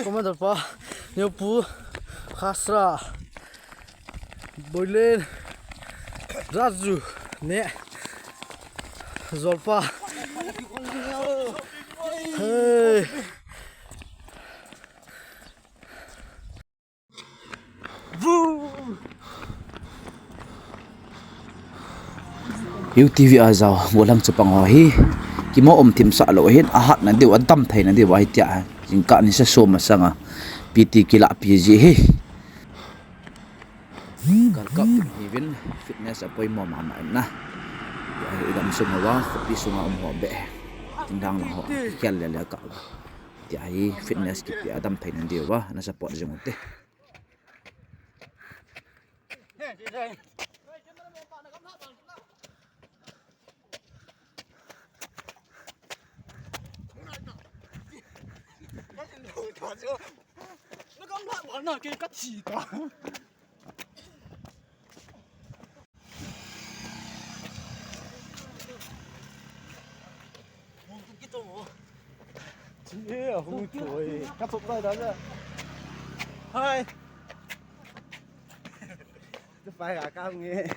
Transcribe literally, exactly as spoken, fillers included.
Commander pa, Neopu, Khasra, Boilen, Raju, Ne, Zolpa. Hey. U T V a jao, gollhang chapang ho hi, kimo um thim sah lou hin, ahatna diu, adamtheina diu, ahitia, jingkah nisa som masanga, P T kilah pi ji hi. Kalkap ding hiuvin, fitness apoimo mama in na. Tia hi idam sung uva, khopi sunga um ho beh. Thingdang lang ho, kikhel le le ka. Tia hi fitness kipe a damtheina diuva, na support jing ute. Hai. Pai ka ka nge.